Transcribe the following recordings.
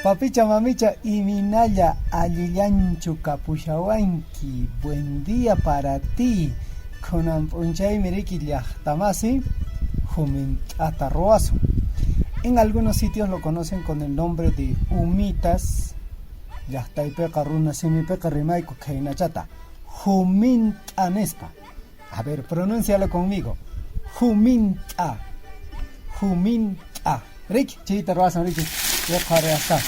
Papicha mamicha iminalla allillanchu kapushawanki. Buen día para ti. Kunan p'unchaymi riki llaqtamasi humint'ata ruwasun. En algunos sitios lo conocen con el nombre de humitas. Llaqtaypiqa runa simipiqa rimayku khaynachata. Humint'a nispa. A ver, pronúncialo conmigo. Humint'a. Humint'a. Riki, chayta ruwasun riki. Wiqariasqa.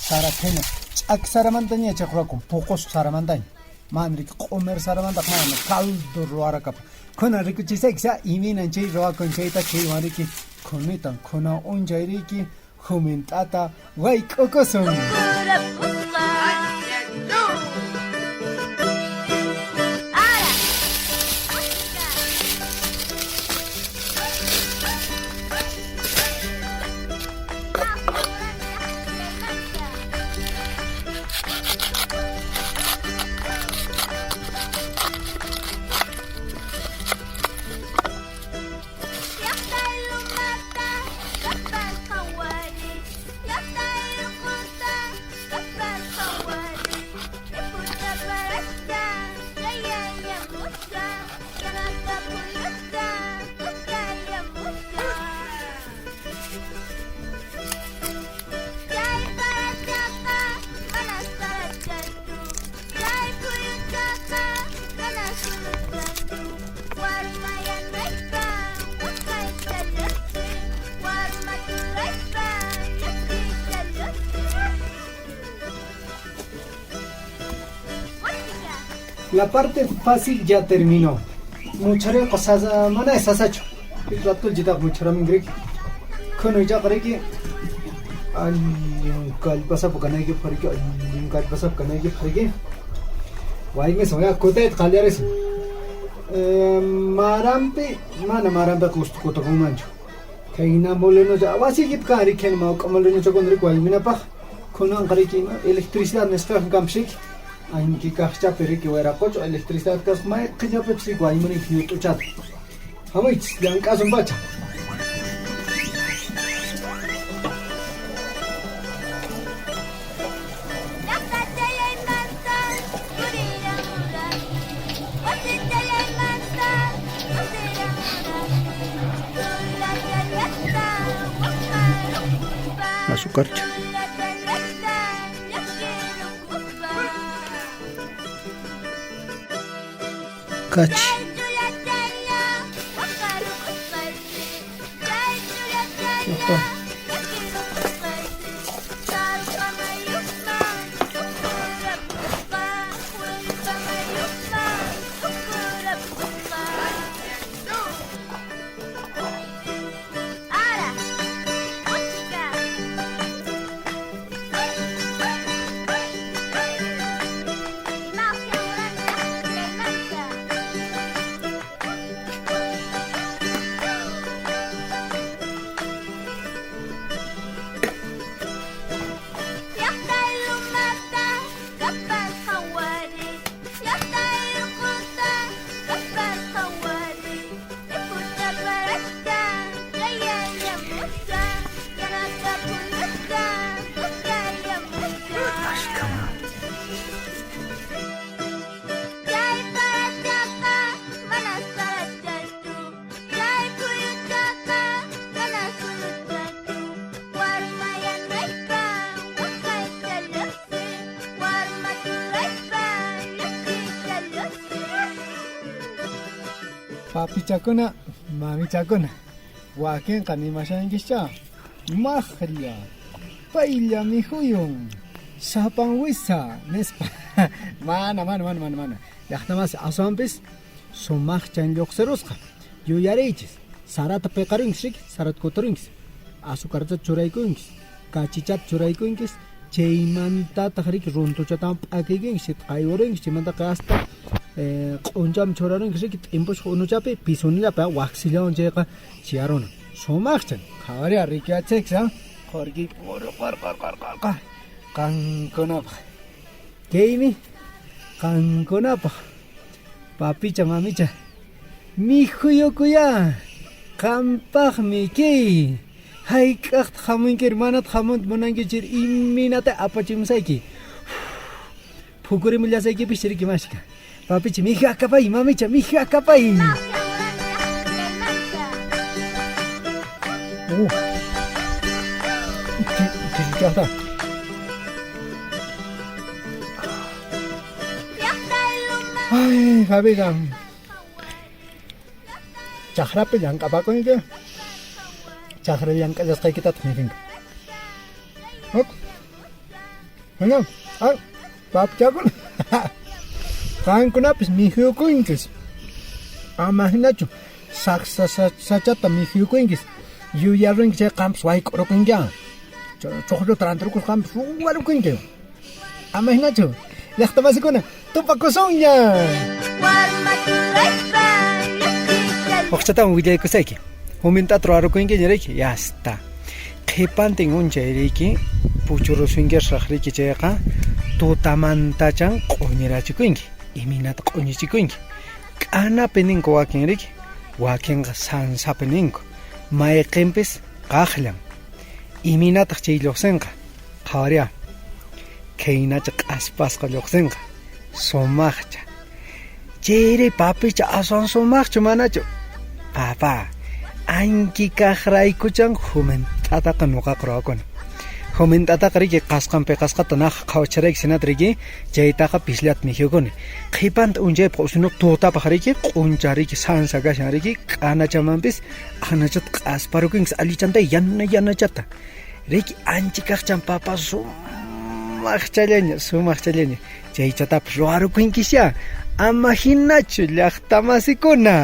Sara khina. Ch'aki saramantaña chayqa ruwakun, puqusqa saramantaña. Mana riki q'umir saramantaqa mana caldo ruwarakapun. Kunan rikuchisayki sa imaynan chay ruwakun chayta chaywan riki khunitan khunan unchay riki humint'ata wayk'ukusun. La parte fácil ya terminó. Mucharayqa sasa mana sasachu. Ratullitaqa mucharamin riki. Khunu ichaqa riki allin kallpasapa kanaykipaq riki allin kallpasapa kanaykipaq riki waymisun ya kutayta qallarisun. Maranpi mana maranpiqa gusto kutakunmanchu. Khayna molinocha wasiykipi kan riki khayna mawk'a molinochakuna riki wayminapaq khunanqa riki ima electricidad nisqayuqmi kanpas riki. Anki kaqchapi riki wiraqocha electricidad kasqa mayqinllapipis riki waymuninki ñut'uchata. Hamuychis llank'asun pacha. Azucarcha. Kachi. Está. Papichakuna, mamichakuna, wakinqa nimashankischá, maqlla, paylla mikhuyun, sapan wisa, nispa. Mana, mana, mana, mana, mana. Llaqtamasi aswanpis sumaqchan lluqsirusqa. Yuyariychis, sarata piqarunkis riki, sarata kuturunkis, azucarta churaykunkis, kachichata churaykunkis, chaymantataq riki runtuchatawan p'akiykunkis, chayta qaywarunkis, chaymantaqa hasta q'unchaman churarunkis riki t'impusqa unuchapi pisunillapi waksillawan chayqa chiyaruna. Sumaqchan, qhawariya rikuyachikis, qhurki qur qur qur qur qur qankunapaq. Kaymi qankunapaq papicha mamicha mikhuyukuyá qampaqmi kay. Hayk'aqtaq hamunkiri manataq hamunta munankichiri imaynata apachimusayki. Phukurimullasaykipis riki mashka. Papicha mijakapay, mamicha mijakapay. Oh. Chaqta. Ay, Javiga. Chaqrapi llank'apakunki. Chaqra llank'allasqaykitataq mikhunki. Hop. Bueno, ah, papchakuna. Qankunapis mikhuyukunkis. Ama hinachu saqsa sachata mikhuyukunkis. Yuyarunki chay qanpis wayk'urukunki. Chuqlluta rantirukus qanpis warukunki. Ama hinachu. Llaqta masikuna, tupakusunña. Uqchatawan willaykusayki. Humint'ata ruwarukunkiña riki, ya está. Qhipantin unchay riki, puchurusunkirsaq riki chayqa, tutamantachan q'uñirachikunki. Imaynata q'uñichikunki. K'anapi ninku wakin riki, wakinqa sansapi ninku. Mayqinpis qaqllan. Imaynataq chay lluqsinqa? Qhawariya. Khaynacha q'aspasqa lluqsinqa. Sumaqcha. Chayri papicha aswan sumaqchu manachu? Papá, anki kaqraykuchan jumint'ataqa nuqaqa ruwakuni. Jumint'ataqa riki qasqan piqasqata naq qhawacharayki sinata riki chaytaqa pisllata mikhukuni. Qhipanta unchaypaq usinu tutapaq riki q'uncha riki sansa kashan riki k'anachamanpis anachata q'asparukunkis allichantay yana yanachata. Riki anchi kaqchan papa sumaqchallaña sumaqchallaña chaychatapas ruwarukunkisyá ama hinachu llaqtamasikuna.